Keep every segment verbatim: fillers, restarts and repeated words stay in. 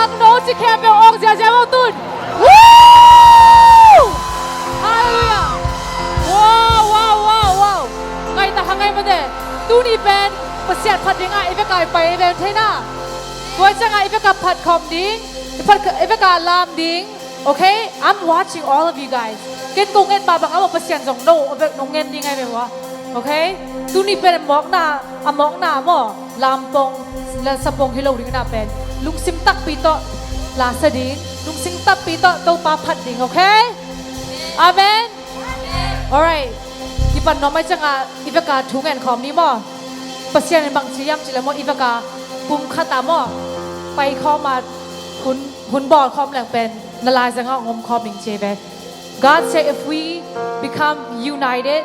Ang no ci khempeuh awng ziazia maw tun. Woo! Halleluiah. Wow, wow, wow, wow. Ngaih tak hang ei mate. Tuni pen Pasian phat dingah i veka i pai i ven thei na. Tua ciangah i veka phat khawm ding, i phat, i veka lam ding. Okay? I'm watching all of you guys. Ken kong ngen mah bang a maw Pasian zong no a bek nong ngen ding ai ve ua. Okay? Tuni pen a mawkna, a mawkna maw lampong le sapong hi lo ding na pen lungsim takpi tawh lasa ding, lungsim takpi tawh Topa phat ding, okay? Amen. Alright. Kipan nuam ai ciangah i veka thu ngen khawm ni maw. Pasian in bang ci hiam cih leh maw i veka pumkhat ah maw pai khawm a hun, hun bawl khawm leng pen na laizangah hong om khawm ning ci ve. God said if we become united,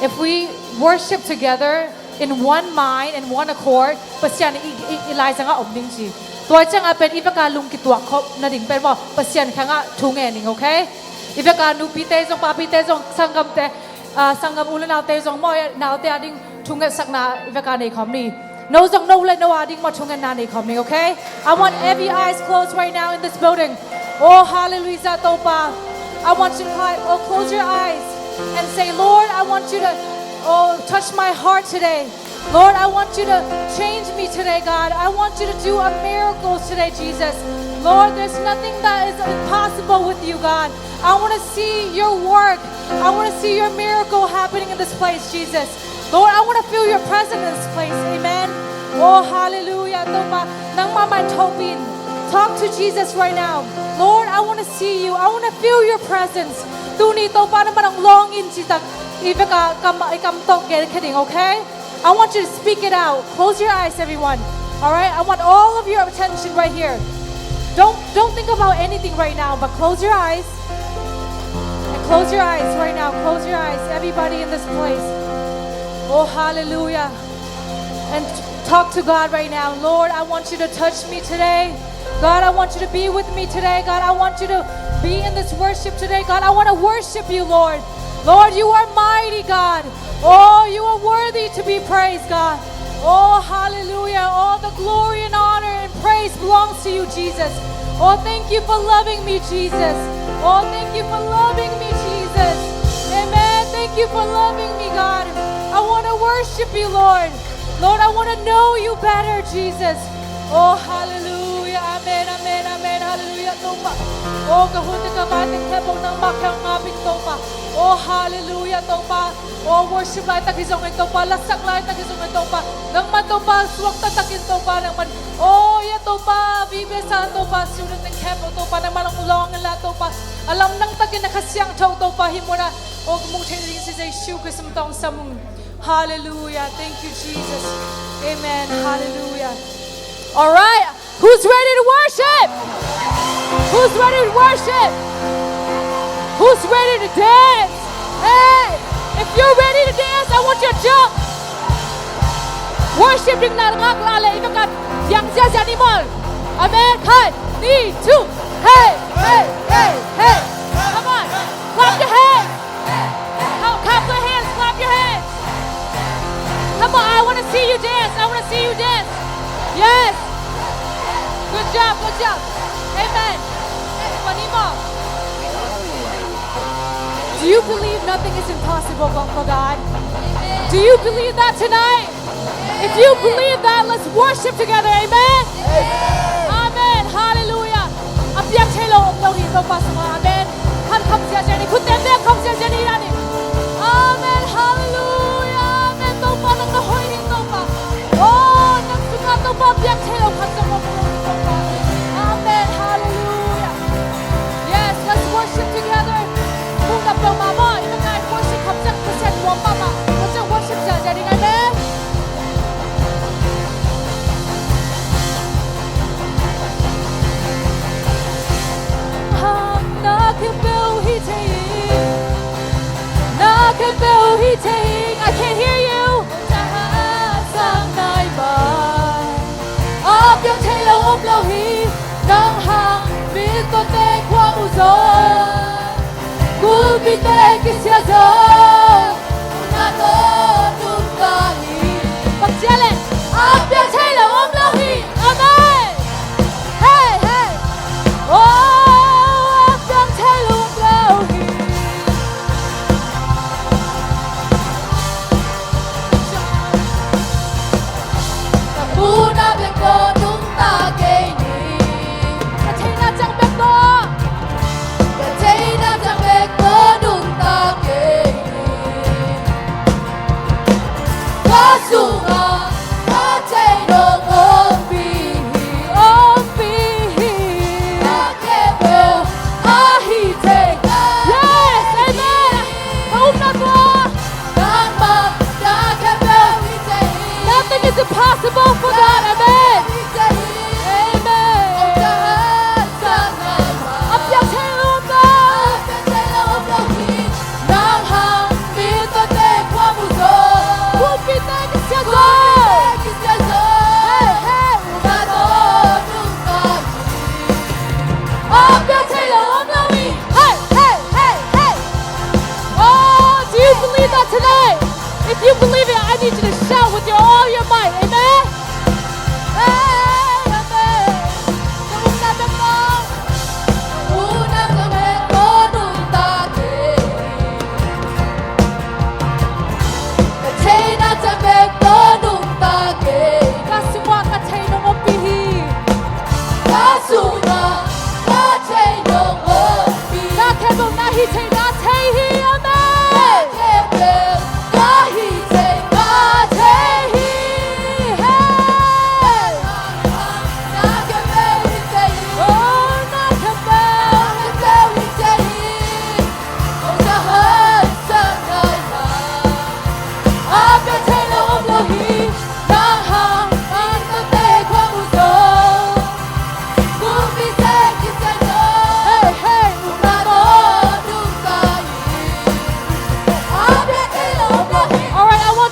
if we worship together in one mind and one accord, Pasian i, i, i laizangah om ding ci. Tua ciangah pen i veka lung kituak khop nading pen maw Pasian khangah thu ngen ning, okay? I veka nupite zong papite zong sanggamte, ah, sanggam u le naute zong maw naute a ding thu ngetsakna i veka nei khawm ni. No zong no le no a ding maw thu ngenna nei khawm ni, okay? I want every eyes closed right now in this building. Oh, hallelujah, Topa. I want you to cry, oh, close your eyes and say, Lord, I want you to, oh, touch my heart today. Lord, I want you to change me today, God. I want you to do a miracle today, Jesus. Lord, there's nothing that is impossible with you, God. I want to see your work. I want to see your miracle happening in this place, Jesus. Lord, I want to feel your presence in this place. Amen. Oh, hallelujah. Topa, nangmah mah in thopih in. Talk to Jesus right now. Lord, I want to see you. I want to feel your presence. Tuni Topa nangmah in hong lawng in cih tak i veka kam, i kam tawh gen kha ding, okay? I want you to speak it out. Close your eyes, everyone. All right? I want all of your attention right here. Don't, don't think about anything right now, but close your eyes. And close your eyes right now. Close your eyes, everybody in this place. Oh, hallelujah. And talk to God right now. Lord, I want you to touch me today. God, I want you to be with me today. God, I want you to be in this worship today. God, I want to worship you, Lord. Lord, you are mighty, God. Oh, you are worthy to be praised, God. Oh, hallelujah. All the glory and honor and praise belongs to you, Jesus. Oh, thank you for loving me, Jesus. Oh, thank you for loving me, Jesus. Amen. Thank you for loving me, God. I want to worship you, Lord. Lord, I want to know you better, Jesus. Oh, hallelujah. Amen, amen, amen. Hallelujah, Topa. Oh, ka hun te ka vai teng khempeuh nangmah khang ngap ing Topa. Oh, hallelujah, Topa. Oh, worship laitak hi zongin Topa, lasak laitak hi zongin Topa, nangmah Topa suakta takin Topa nangmah. Oh, ya Topa, vive sa Topa, student teng khempeuh Topa nangmah hong lawng in la Topa, a lamdang takin na Kha Siangtho Topa hih munah oh ka muh theih ding si Jesu Khrist min tawh sam ung. Hallelujah. Thank you, Jesus. Amen. Hallelujah. All right. Who's ready to worship? Who's ready to worship? Who's ready to dance? Hey, if you're ready to dance, I want you to jump. Worship ding na ngak la le, i veka piang ziazia ni maw. Amen. Khat, nih, thu. Hey, hey, hey, hey. Come on. Clap your hands. Clap, clap your hands, clap your hands. Come on, I want to see you dance. I want to see you dance. Yes. Good job, good job. Amen. Funny mo. Do you believe nothing is impossible for God? Do you believe that tonight? If you believe that, let's worship together. Amen. Amen. Hallelujah. A piang thei lo om lo hi Topa sungah. Amen. Khan kham ziazia ni, khutte piang kham ziazia ni la ni. Amen. Hallelujah. Amen. Topa nang na hoih hi Topa. Oh, nang sungah Topa piang thei lo khat zong om lo hi Topa. Amen. Hallelujah. Yes, let's worship together. Kung na peuhmah maw, i na kai worship kham ciang Pasian nuam mahmah. Kham ciang worship ziazia ding, amen. Hang na khempeuh hi thei, na khempeuh hi thei. I can't hear you. Sang nai mai. A piang thei lo om lo hi. Nang hang mit kote khua uh zaw, kulpite kisia zaw, na tawh tung ka hi. Bang cia le a piang thei lo om lo hi. Amen. Hey, hey.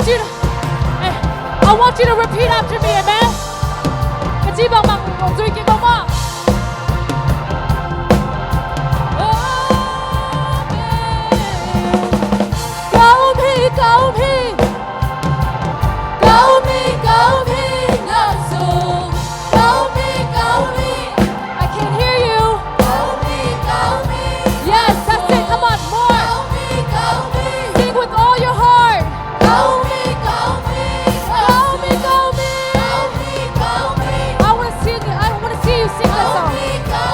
you to, eh, I want you to repeat after me, amen? Ka ci bangmah, zui kik bangmah. Amen. Ka um hi, ka um hi. Ka um hi, ka um hi, na sung. Ka um hi, ka um hi. I can't hear you. Yes, that's it. Come on, more. Sing with all your heart. I wanna sing it. I wanna see you sing that song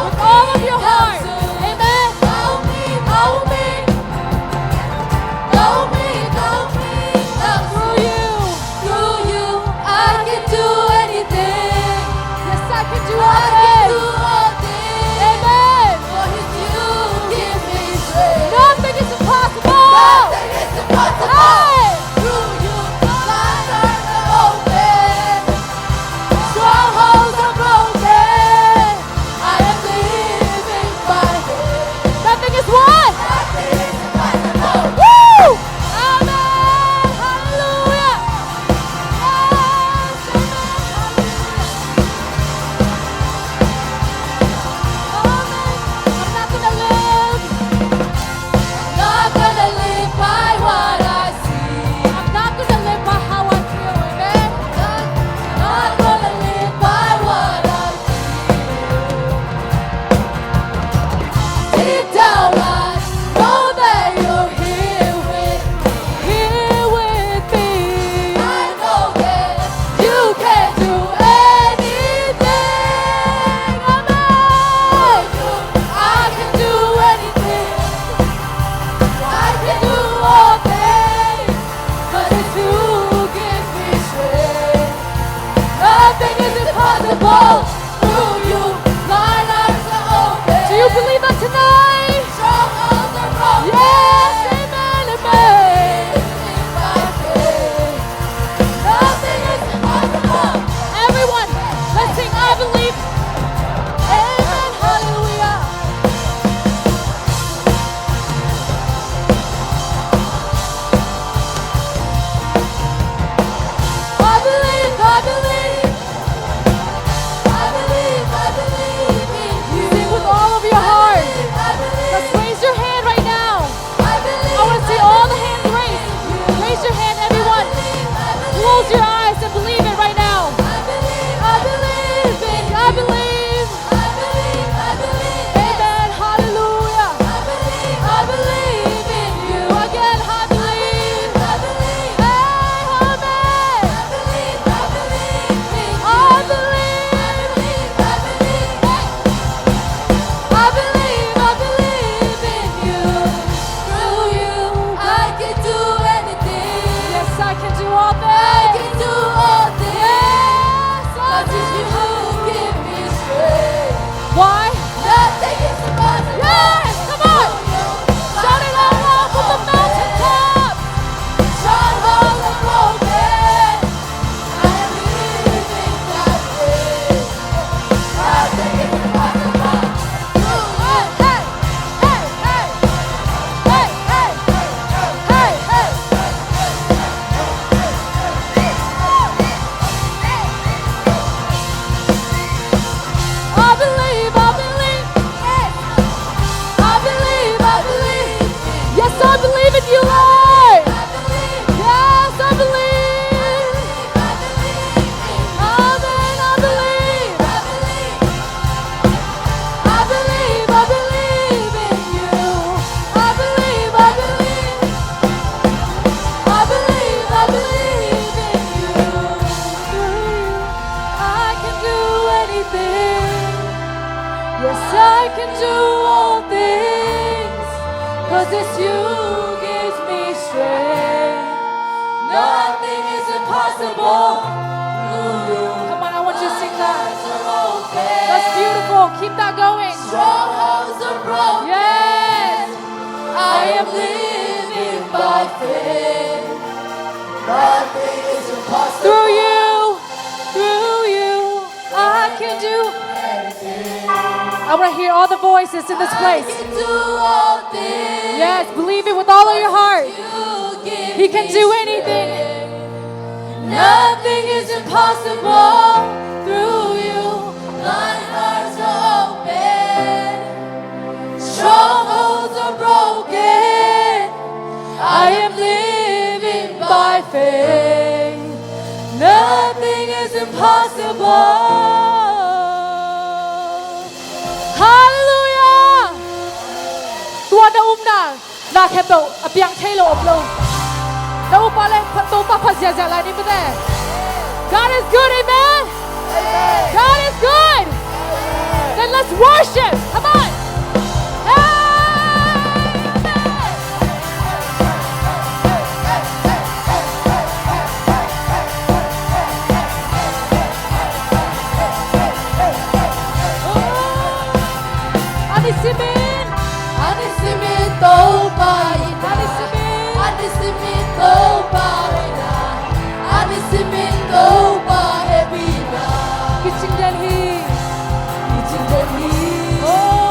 with all of your heart. Amen. Through you. Through you, I can do anything. Yes, I can do all things. Amen. For you give me strength. Nothing is impossible. Nothing is impossible. Hey. Through you, blind eyes are open. Strongholds are broken. I am living by faith. Nothing is what? Nothing is impossible. Woo! Amen. Hallelujah. Yes, amen. Hallelujah. Amen. I'm not gonna live. I'm not gonna live by what I see. I'm not gonna live by how I feel, amen? I'm not gonna live by what I feel. Deep down, I know that you're here with me. Here with me. I know that you can do anything. Amen. I can do anything. I can do all things, 'cause it's you who gives me strength. Nothing is impossible through you. Blind eyes are open. Do you believe that tonight? Strongholds are broken. Yes, amen, amen. Living by faith. Nothing is impossible. Everyone, let's sing, "I believe." Amen. Hallelujah. I believe, I believe. I believe, I believe in you. Sing with all of your heart. I believe, I believe. Just raise your hand right now. I wanna see all the hands raised. Raise your hand, everyone. Close your eyes and believe it right now. I believe, I believe in you. I believe. Amen. Hallelujah. I believe, I believe in you. Again, I believe. Hey, amen. I believe, I believe in you. I believe. I believe, I believe. I believe, I believe in you. Through you, I can do anything. Yes, I can do all things. I can do all things. Yes, 'cause it's you who give me strength. Why? Nothing is impossible. Yes, come on. Shout it out loud from the mountaintop. Strongholds are broken. I am living by faith. I believe, I believe. Yes, I believe in you, Lord. Yes, I believe. Amen, I believe. I believe, I believe in you. I believe, I believe. I believe, I believe in you. Through you, I can do anything. Yes, I can do all things, 'cause it's you who gives me strength. Nothing is impossible through you. Come on, I want you to sing that. That's beautiful. Keep that going. Strongholds are broken. Yes. I am living by faith. Nothing is impossible. Through you, through you, I can do anything. I wanna hear all the voices in this place. I can do all things. Yes, believe it with all of your heart. You give me strength. He can do anything. Nothing is impossible through you. Blind hearts are open. Strongholds are broken. I am living by faith. Nothing is impossible. Hallelujah! Tua na umna, na khempeuh a piang thei lo om lo. Na upa le phat, Topa phat ziahziah lai ni mate. God is good, amen? God is good. Then let's worship. Come on. Hey! An i simin. An i simin Topa i na. An i simin. An i simin Topa i na. An i simin Topa hehpihna. Kicing den hi. Kicing den hi. Oh.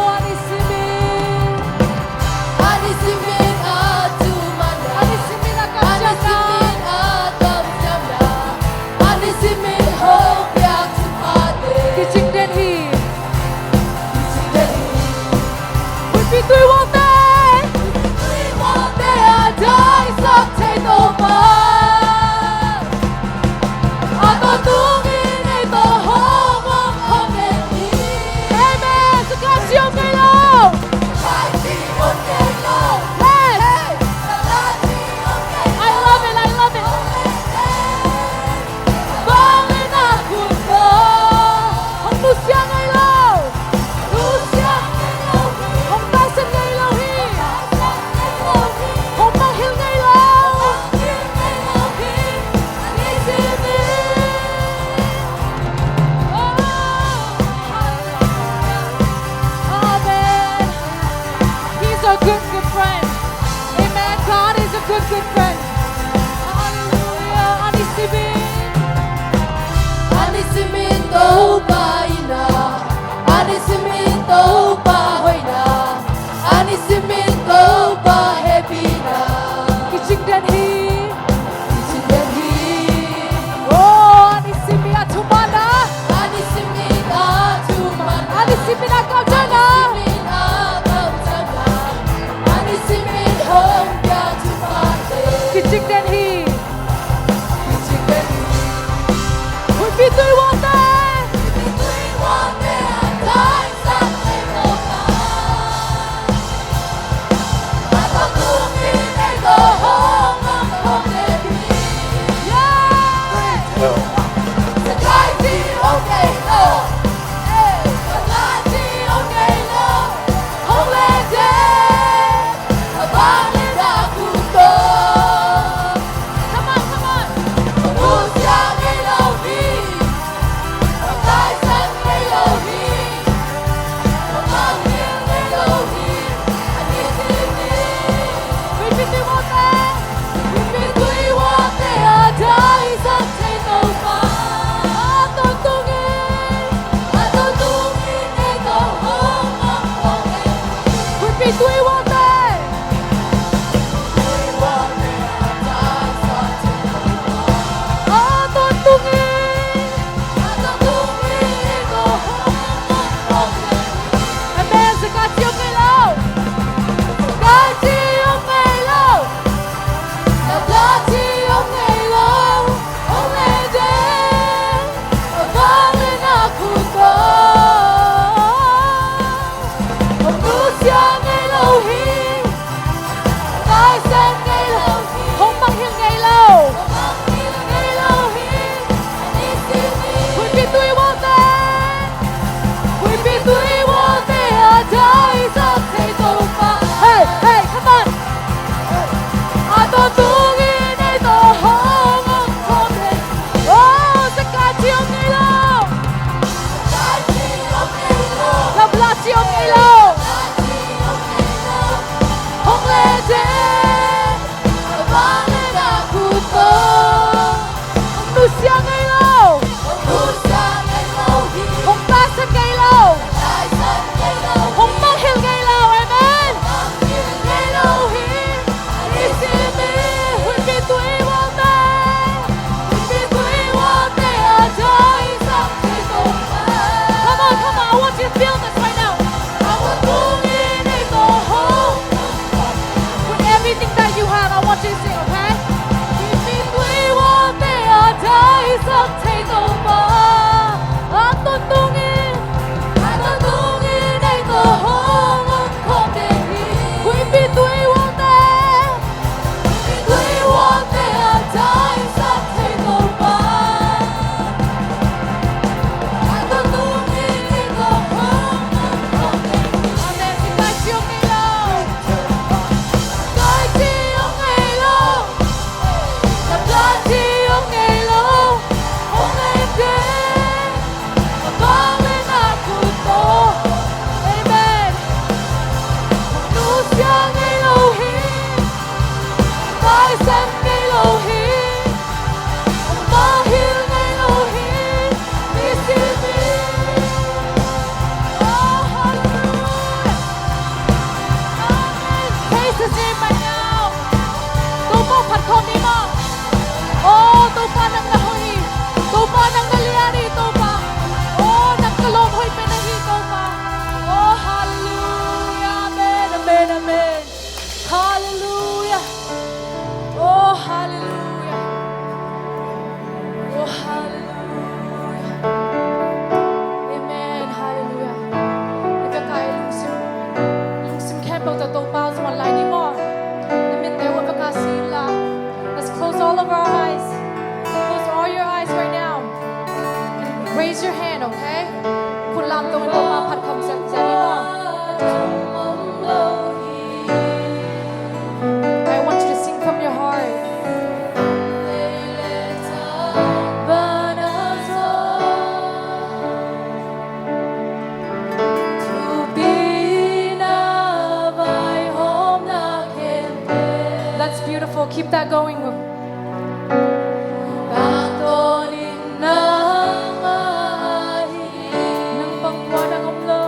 Topa nang na hoih hi. Topa nang na lian hi Topa. Oh, nang ka lawm hoih pen ahi Topa. Oh, hallelujah. Amen, amen, amen. Hallelujah. Oh, hallelujah. Oh, hallelujah. Amen. Hallelujah. Tua ka i lungsim, lungsim khempeuh tawh Topa zong lai ni maw. Na mitte uh a va ka si la. Let's close all of our eyes. Close all your eyes right now. Raise your hand, okay? Khut lam tawh Topa phat kham zia ni maw. I want you to sing from your heart. That's beautiful. Keep that going. Nang bang tua nang om lo.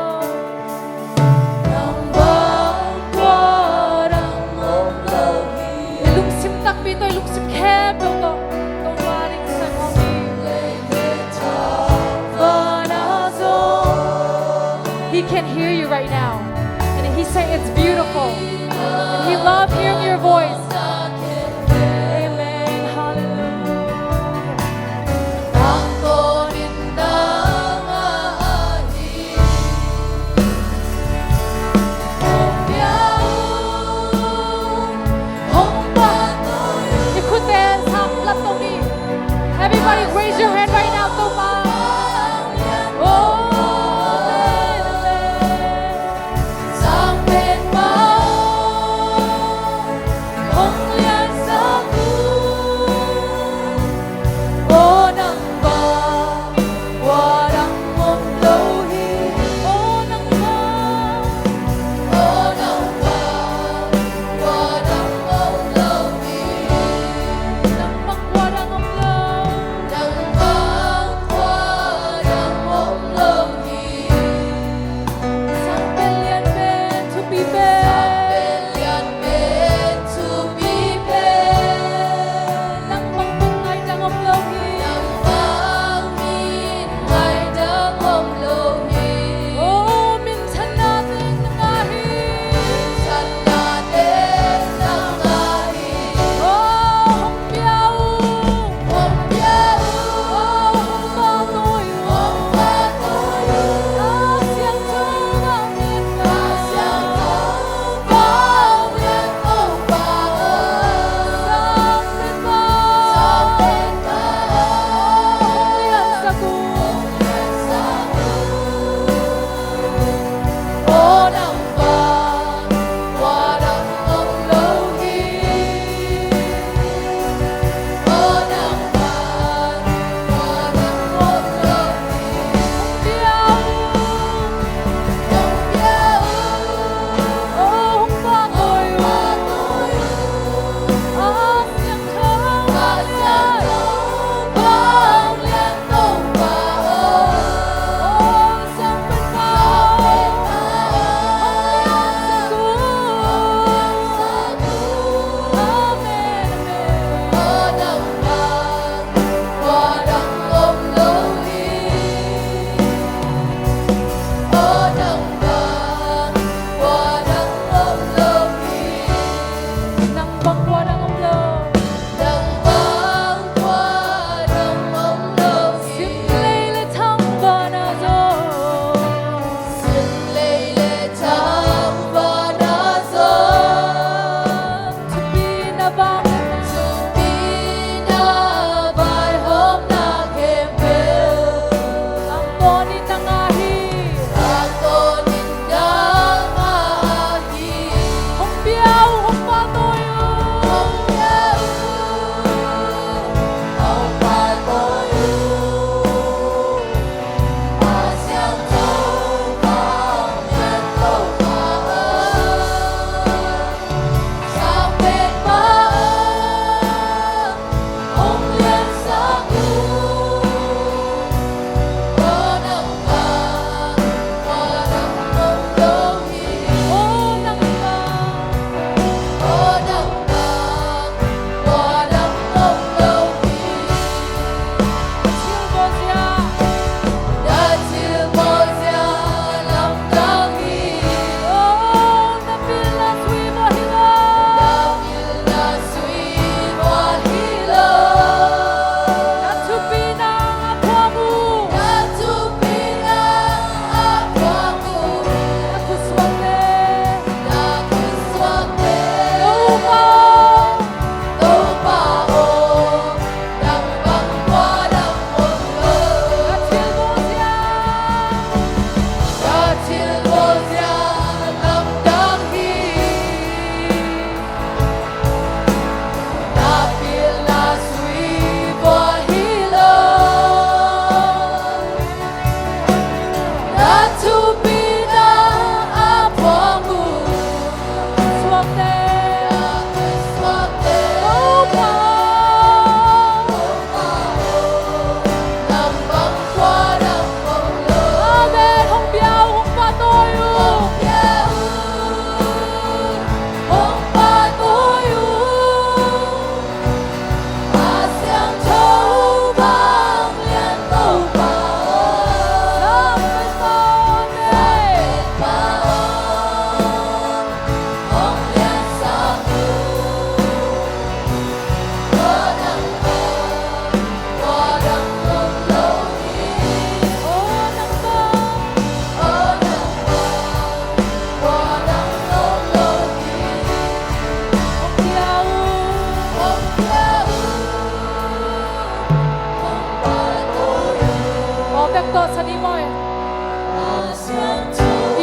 Pek tawh sa ni maw?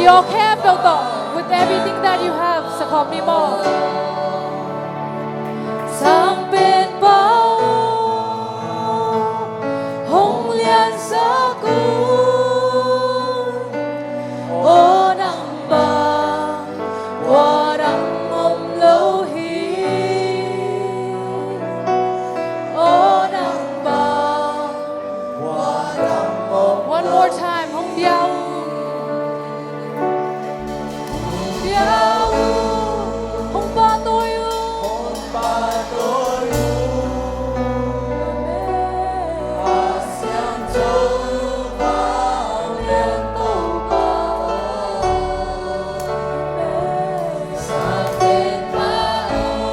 You're capable with everything that you have. Sa khawm ni maw? Sang Penpa aw, hong liansak un. Aw nang bang kua dang om lo hi. Aw nang bang kua dang om lo hi. One more time. Hong bia un. Hong bia un. Hong pahtawi un. Hong pahtawi un. Amen. A Siangtho Vanglian Topa aw. Amen. Sang Penpa aw,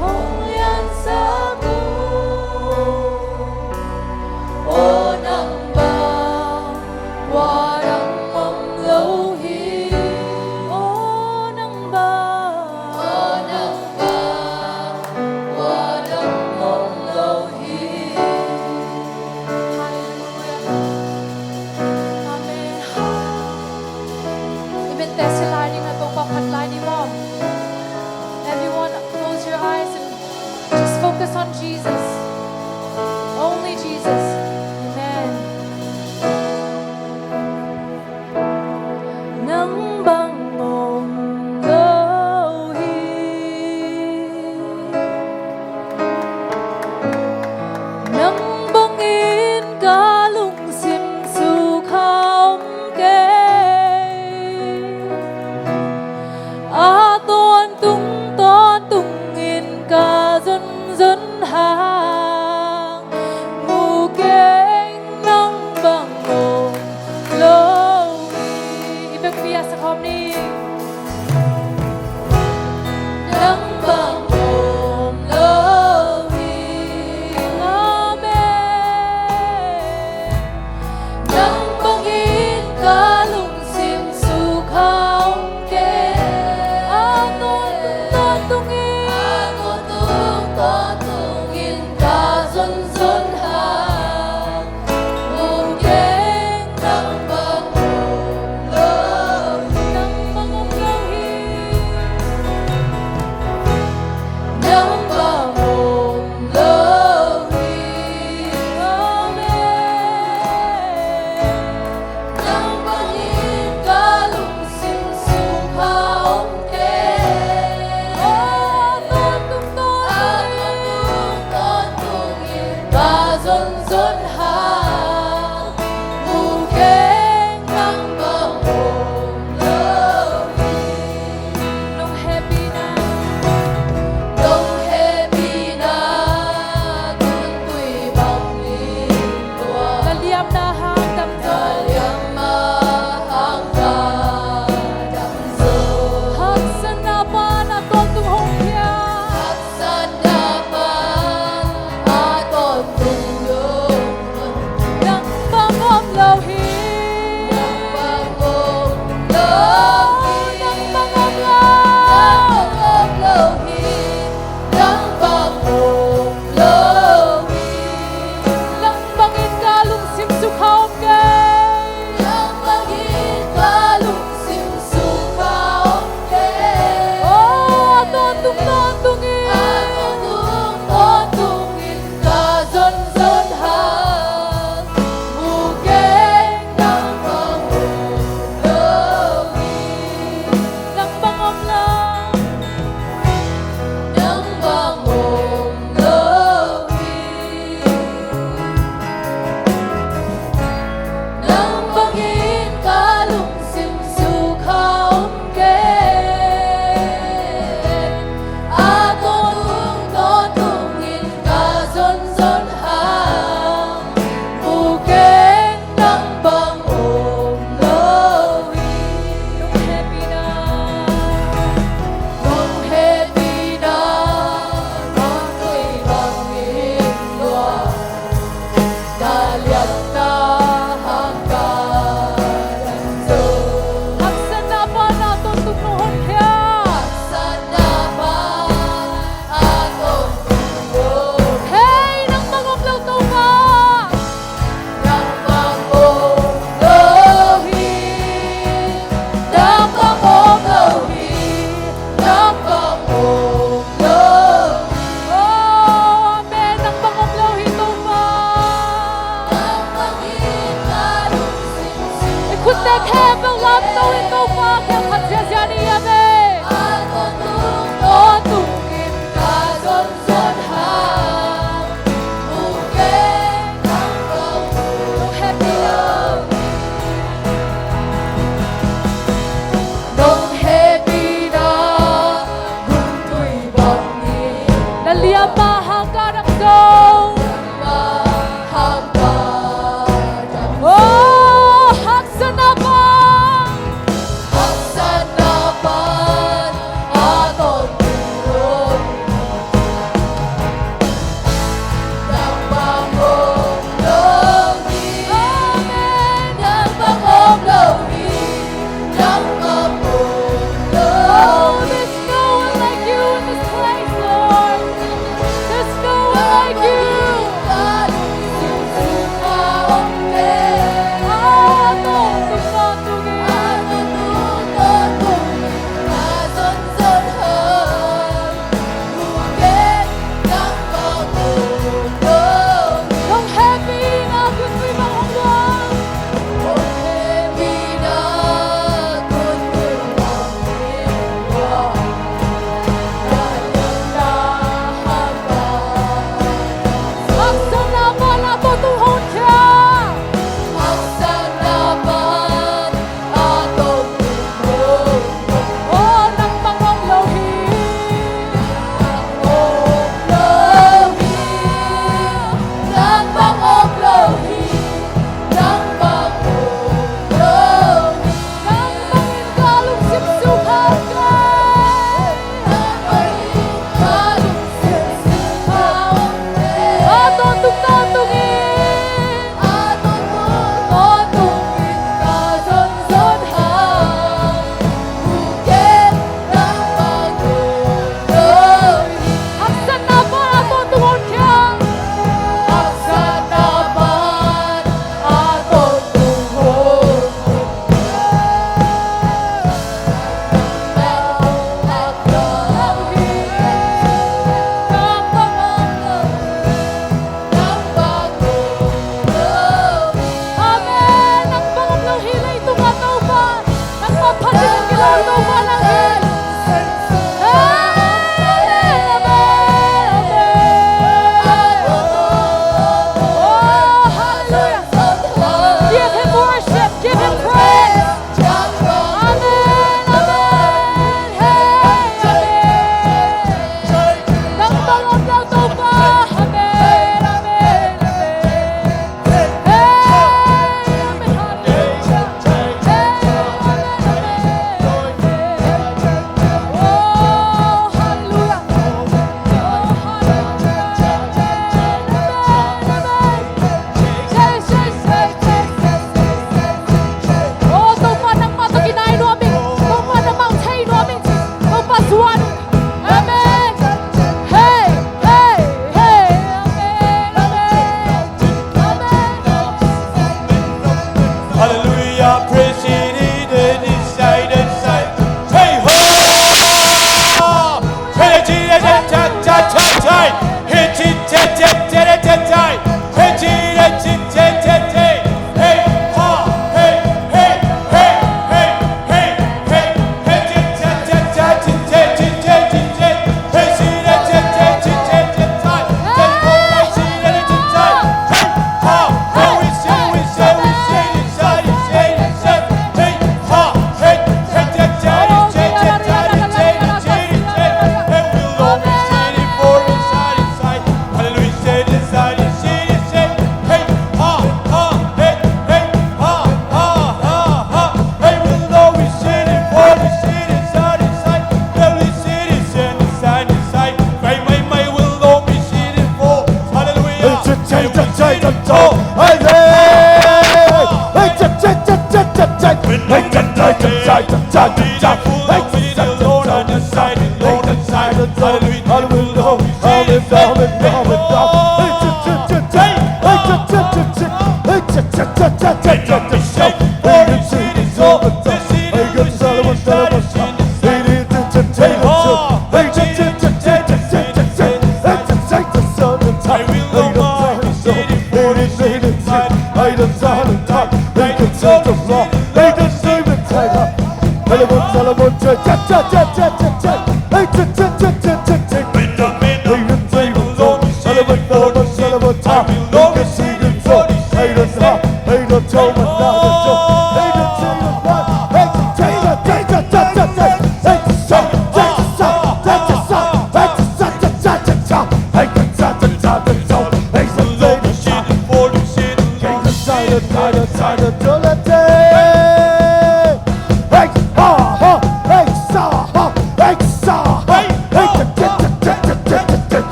hong liansak un. Aw nang bang kua dang om lo hi. Aw nang bang, aw nang bang kua dang om lo hi. Halleluijah. Amen. I minte sin lai ding a, Topa phat lai ni maw? Everyone, close your eyes and just focus on Jesus. Only Jesus. Amen. Nang bang om lo hi. Nang bangin ka lungsim sukha om kei. A tawntung tawntungin ka zonzon hang, mu keng nang bang om lo hi. I bek pia sa khawm ni. Nang bang om lo hi. Amen. Nang bangin ka lungsim sukha om kei. A tawntung tawntungin, a tawntung tawntungin ka zonzon hang, mu keng nang bang om lo hi. Nang bang om lo hi. Nang bang om lo hi. Amen. Nang bangin ka lungsim sukha om kei. A tawntung tawntungin, a tawntung tawntungin ka zonzon hang, mu keng nang bang om lo hi. Nong hehpihna, nong hehpihna tuntui bang lim lua. Na liamna hang dam zo. Na liamna hang ka dam zo. Haksatna pan a tawntung hong pia. Haksatna pan a tawntung hong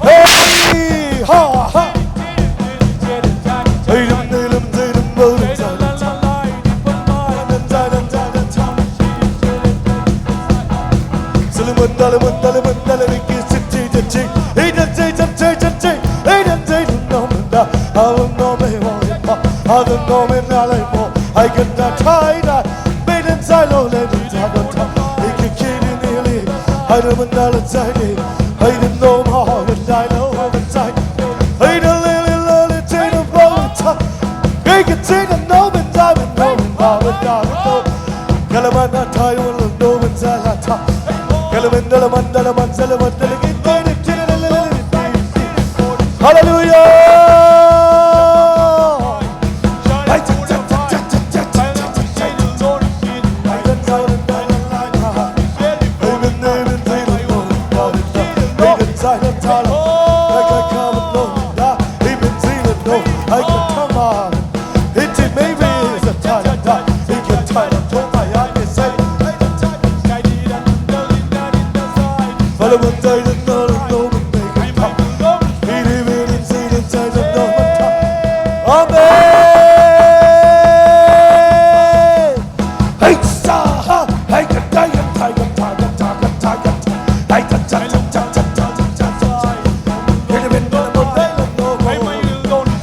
Hey, ha, ha. Hallelujah.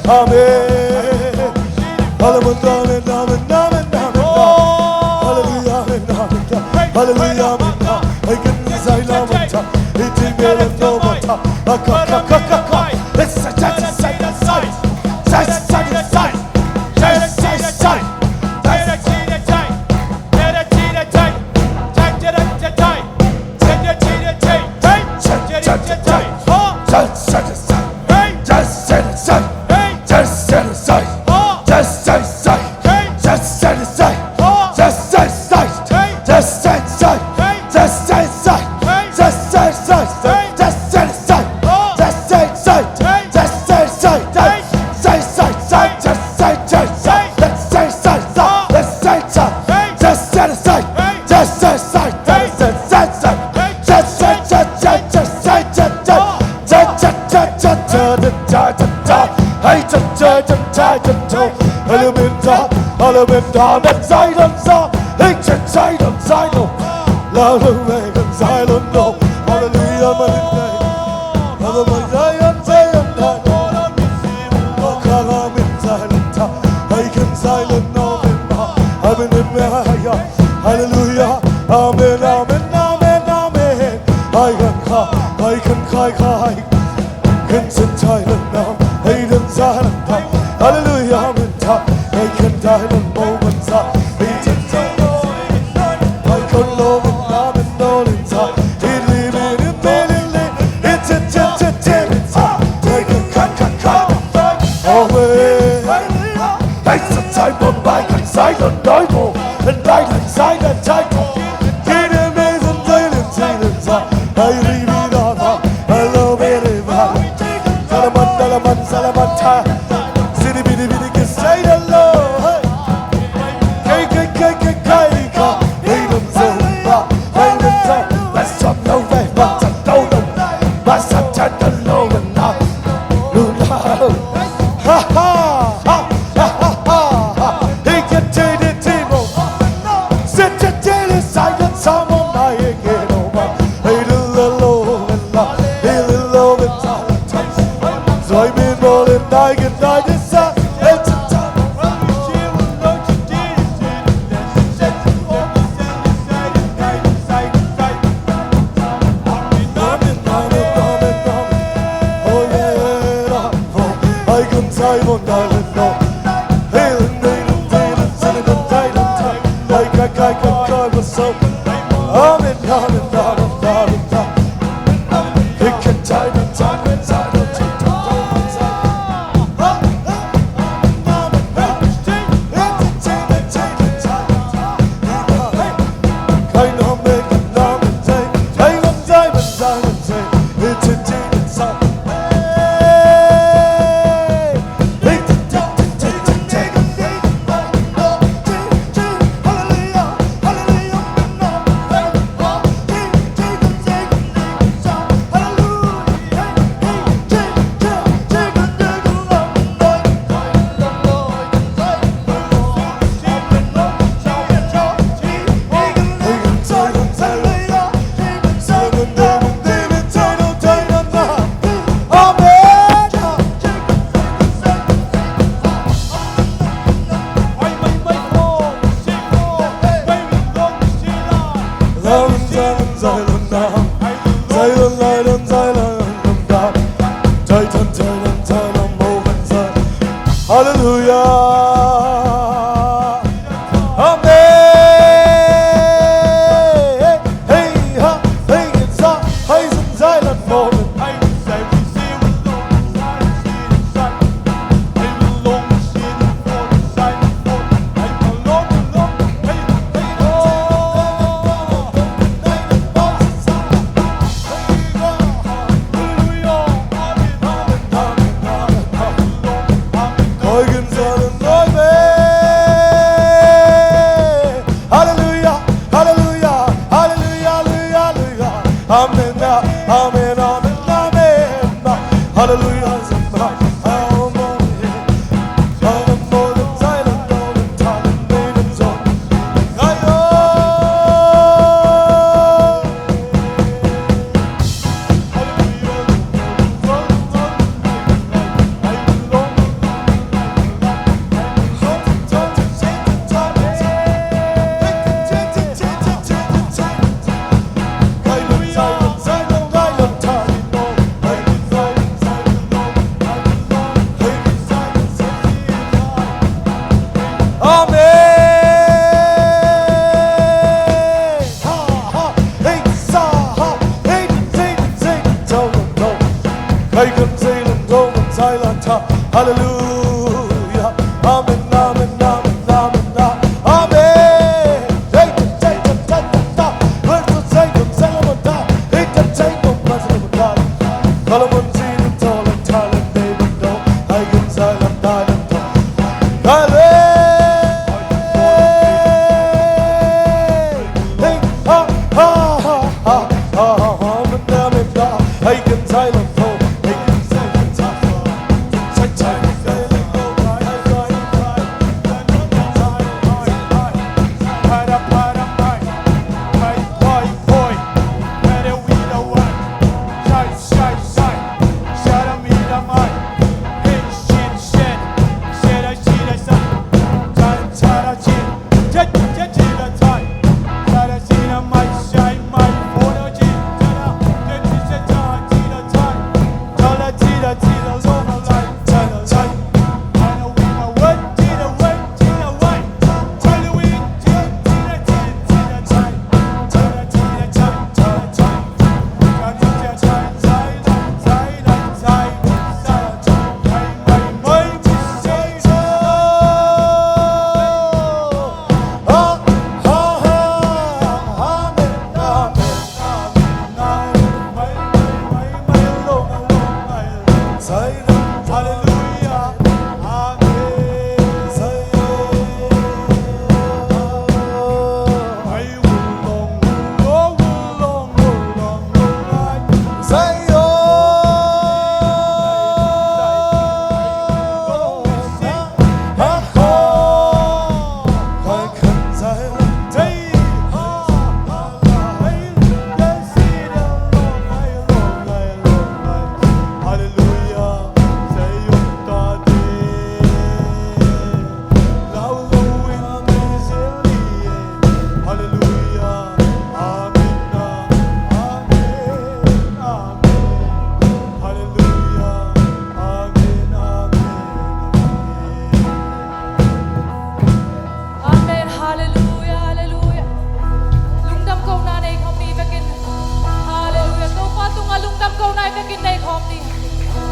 Amen. Amen. Hallelujah, amen, amen, amen, amen. Hallelujah, amen, amen, amen. Hallelujah, amen, amen. Hallelujah. Amen, amen, amen, amen. Ai kan kha, ai kan khai khai. Kan sen chai lan nam, ai dan sa lan ta. Hallelujah, amen ta. Ai kan dai lan mo man sa. Ai kan dai lan mo man sa. Ai kan lo man na man no lan sa. Ai li mi ni mi li li. Ai chen chen chen chen sa. Ai kan kan kan kan. Amen. Ai sa chai mo bai kan sai lan dai mo. Kan dai lan sai lan chai mo. Ki ni mi san chai lan chai lan sa. Ai li mi na na. Ai lo mi li ma. Salaman, salaman, salaman, ta. Sidi bidi bidi ki say the Lord. Hey. Kai, kai, kai, kai, kai, kai. Hey, don't say ba. Hey, don't say. Let's talk no way. Let's talk no, no. Let's talk the Lord and now. Ha, ha, ha, ha, ha, ha. Hey, get to the table. Sit your daily silence. Someone I ain't get over. Amen. Hallelujah. Amen, amen, amen, amen, amen. Amen. Hallelujah, hallelujah. Lungdam kohna nei khawm ni vekin. Hallelujah. Topa tungah lungdam kohna vekin nei khawm ni.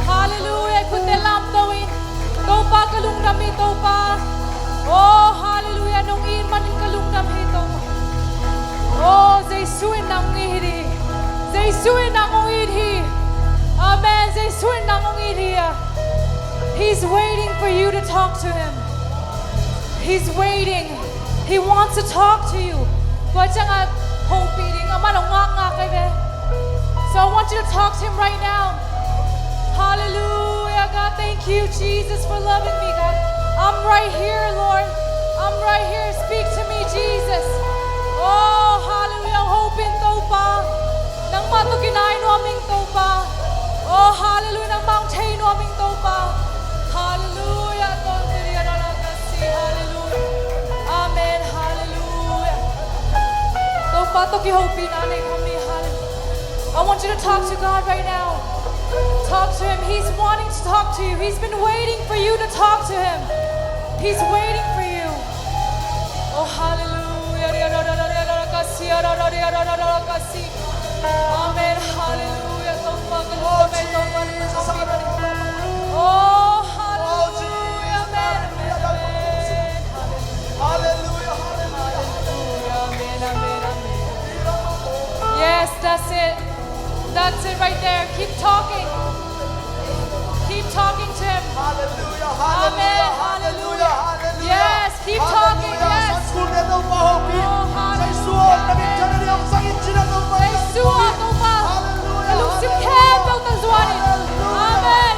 Hallelujah. Khutte lamto in. Topa ka lungdam hi Topa. Oh, hallelujah. Nong it manin ka lungdam hi Topa. Oh, Jesu in nang it hi. Jesu in nang hong it hi. Amen. Jesu in nang hong it hi. He's waiting for you to talk to him. He's waiting. He wants to talk to you. Tua ciangah hopih ding, amah hong ngakngak ahi ve. So I want you to talk to him right now. Hallelujah, God. Thank you, Jesus, for loving me, God. I'm right here, Lord. I'm right here. Speak to me, Jesus. Oh, hallelujah. Hong hopih ing Topa. Nangmah tawh kinai nuam ing Topa. Oh, hallelujah. Nangmah hong thei nuam ing Topa. Hallelujah. Hallelujah. Amen. Hallelujah. Topa tawh kihopihna nei khawm ni. Hallelujah. I want you to talk to God right now. Talk to him. He's wanting to talk to you. He's been waiting for you to talk to him. He's waiting for you. Oh, hallelujah. Amen. Hallelujah. Topa ka lungdam hi, Topa ka lungdam hi. Oh, hallelujah. Amen. Amen. Hallelujah. Hallelujah. Amen. Amen. Amen. Yes, that's it. That's it right there. Keep talking. Keep talking to him. Hallelujah, hallelujah, amen, hallelujah, hallelujah, hallelujah. Yes, keep talking, hallelujah, yes. Sunday Topa hong pi. Oh, hallelujah. Jesu aw, na min thang ni hong sang in cina Topa. Jesu aw, Topa. Hallelujah, ka lungsim khempeuh tawh zuan in. Hallelujah. Amen.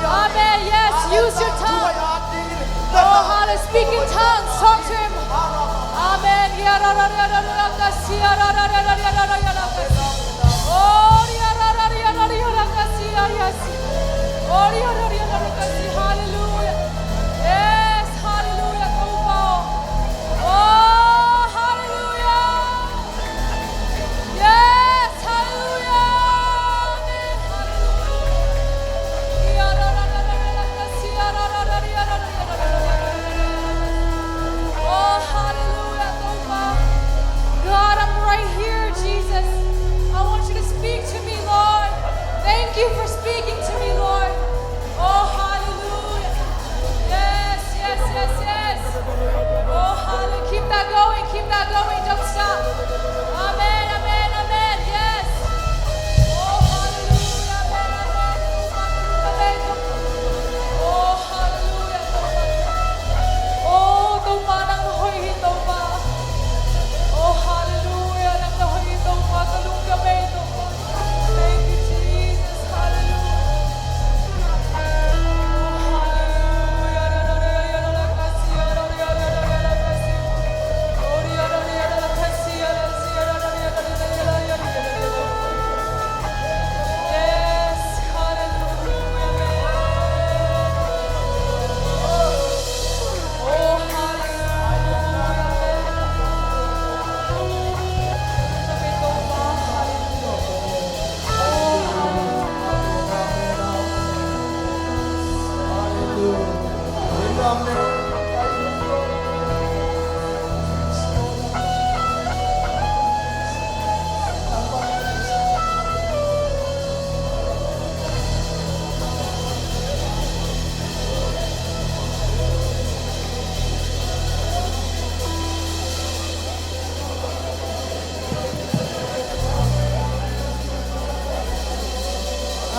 Amen. Yes, use your tongue. Oh, hallelujah. Speak in tongues. Talk to him. Amen. Hallelujah. Yes, hallelujah. Oh, hallelujah. Yes, hallelujah. Amen. Hallelujah. Oh, hallelujah, Topa. God, I'm right here, Jesus. I want you to speak to me, Lord. Thank you for speaking to me, Lord. Oh, hallelujah. Yes, yes, yes, yes. Oh, hallelujah. Keep that going, keep that going. Don't stop. Amen, amen, amen. Yes. Oh, hallelujah. Amen, amen. Oh, hallelujah. Oh, Topa, nang na hoih hi, Topa. Oh, hallelujah. Nang na hoih hi, Topa. Ka lungdam ei, Topa. Thank you, Jesus. Hallelujah.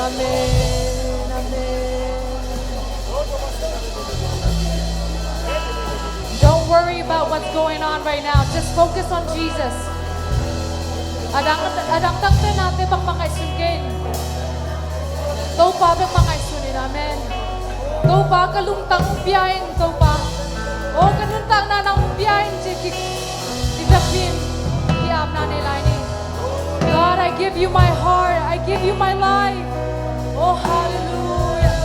Amen. Amen. Don't worry about what's going on right now. Just focus on Jesus. A dang, a dangtakte nate bangmah ngaihsun kei in. Topa bangmah ngaihsun in. Amen. Topa, ka lungtang hong pia in, Topa. Oh, ka nuntakna nang hong pia in, ci-in ki, ki-apna nei lai ni. God, I give you my heart. I give you my life. Oh, hallelujah.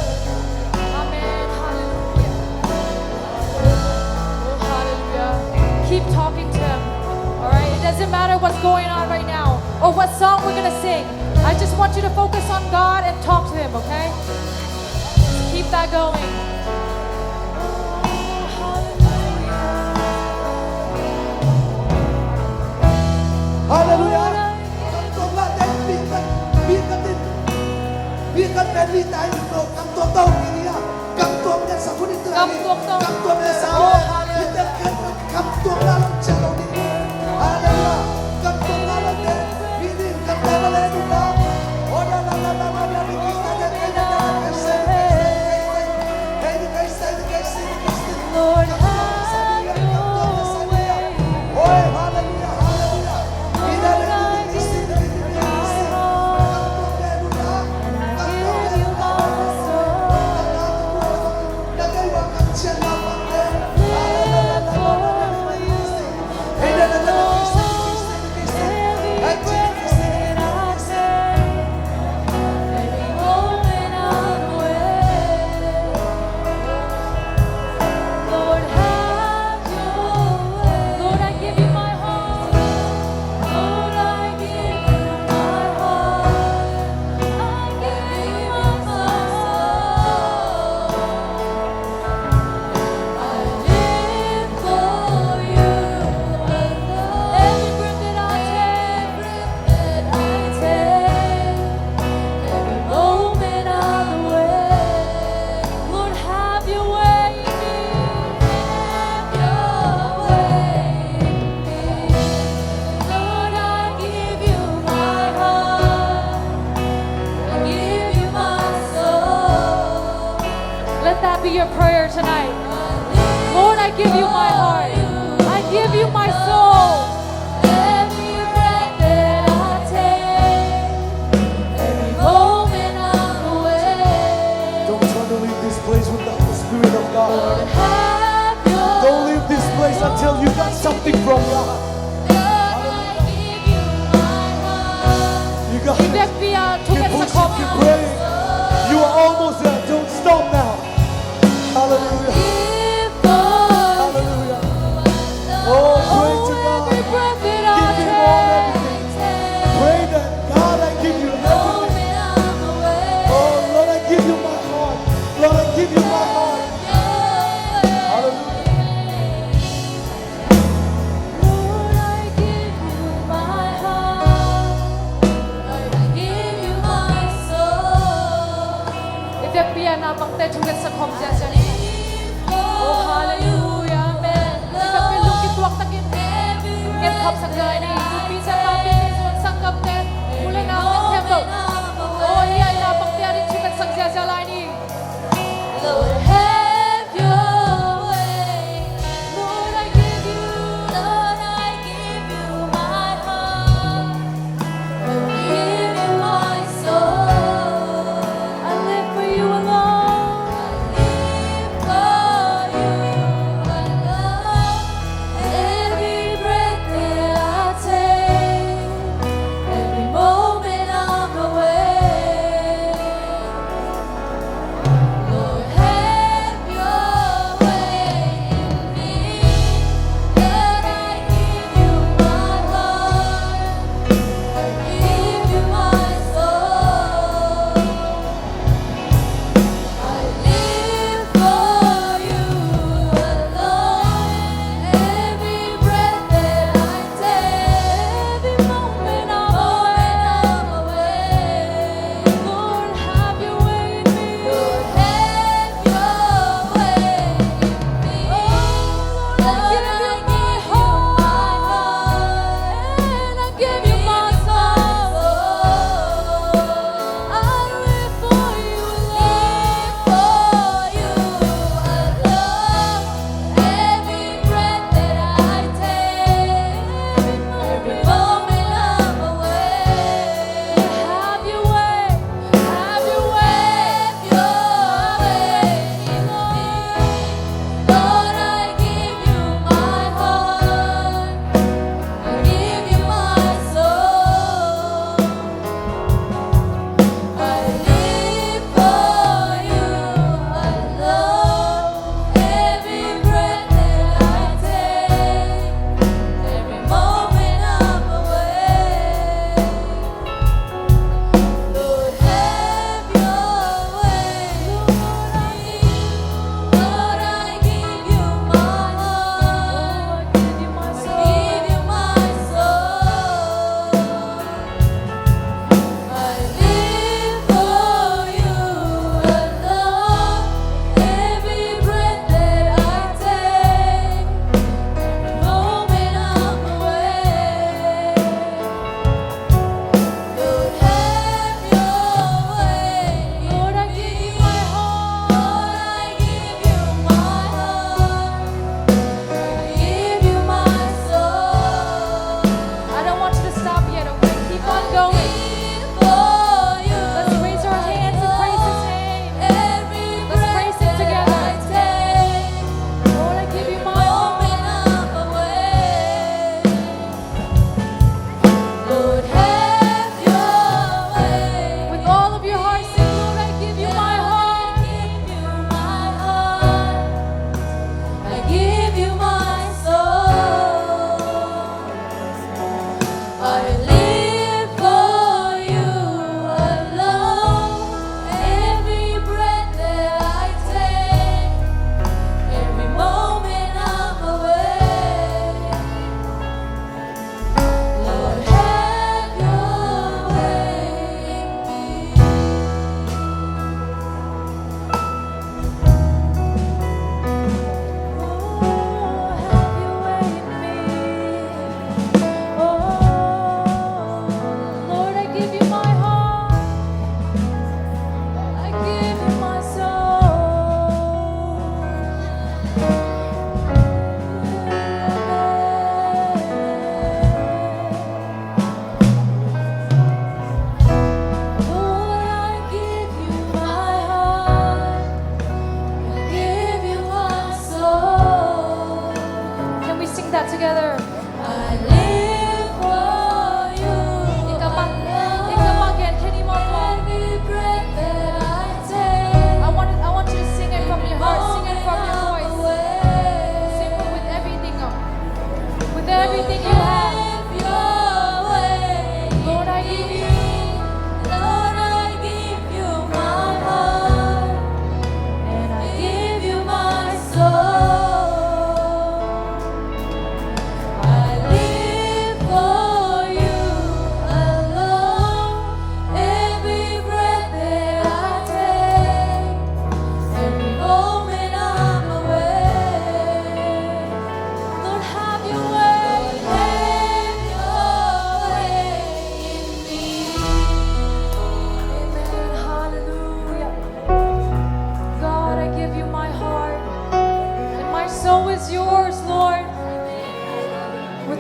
Amen. Hallelujah. Oh, hallelujah. Keep talking to him. All right? It doesn't matter what's going on right now or what song we're gonna sing. I just want you to focus on God and talk to him, okay? Just keep that going. Hallelujah. Kam tuak la ding, mi khat, mi khat in, mi khat pen mi tai in lo, kam tuak tau mi nia. Kam tuak ding sa hun in tu. Kam tuak tau. Kam tuak ding sa hun. Oh, hallelujah. Kam tuak la lo, ciang lo ding. Hallelujah. Kam tuak la lo ding. Mi ding kam tuak la lo ding. Oh, la, la, la, la, la, la, mi kisa ding, kisa ding, kisa ding, kisa ding. Lord, have your way. Lord, I give you my heart. I give you my soul. Live for you. Every breath that I take, every moment I'm awake, Lord, have your way. Lord, I give you my heart. Lord, I give you my heart. I give you my soul. I live for you alone. Every breath that I take, every breath that I take, every moment I'm awake. Lord, have your way in me. Have your way in me. Lord, I give you my heart. I give you my soul. Let that be your prayer tonight. Lord, I give you my heart. I give you my soul. Every breath that I take, Pia, thungetsak khawm. Keep pushing, keep praying. You are almost there. Don't stop now. Hallelujah. Hallelujah. Oh, pray to God. Give Him all everything. Pray that, "God, I give you everything. Oh, Lord, I give you my heart. Lord, I give you my heart." Hallelujah. Lord, I give you my heart. Lord, I give you my soul. I biakpi a naupangte thungetsak khawm ziahziah ni. Oh, hallelujah, amen. I biakpi lungkituak takin ngetkhapsak lai ni. Numei, siapa, pite, sanggam te, u le nau khempeuh. Oh, i naupangte a ding thungetsak ziahziah lai ni. Lord, have your way. Lord, I give you, Lord, I give you my heart. I give you my soul. I live for you alone. I live for you alone. Every breath that I take, every moment of the way.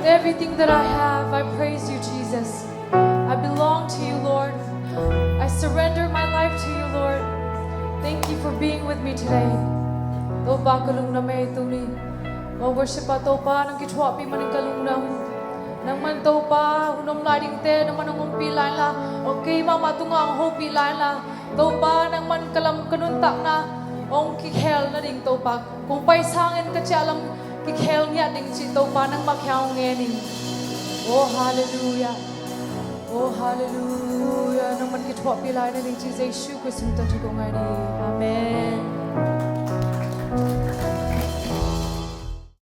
Everything that I have, I praise you, Jesus. I belong to you, Lord. I surrender my life to you, Lord. Thank you for being with me today. Topa ka lungdam ei tuni. Aw worship ah Topa nang kithuahpih manin ka lungdam. Nangman Topa hun om lai dingte nangman hong ompih lai inla. Aw keimah mah tungah hong hopih lai inla. Topa nangman ka lam ka nuntakna hong kikhel nading Topa kong pai sangin ka ciah lam kikhel ngiat ding cih Topa nangmah kiang hong ngen ing. Aw halleluiah. Aw halleluiah. Nangman kithuahpih lai nading cih Jesu Khrist min tawh thu kong ngai ding. Amen.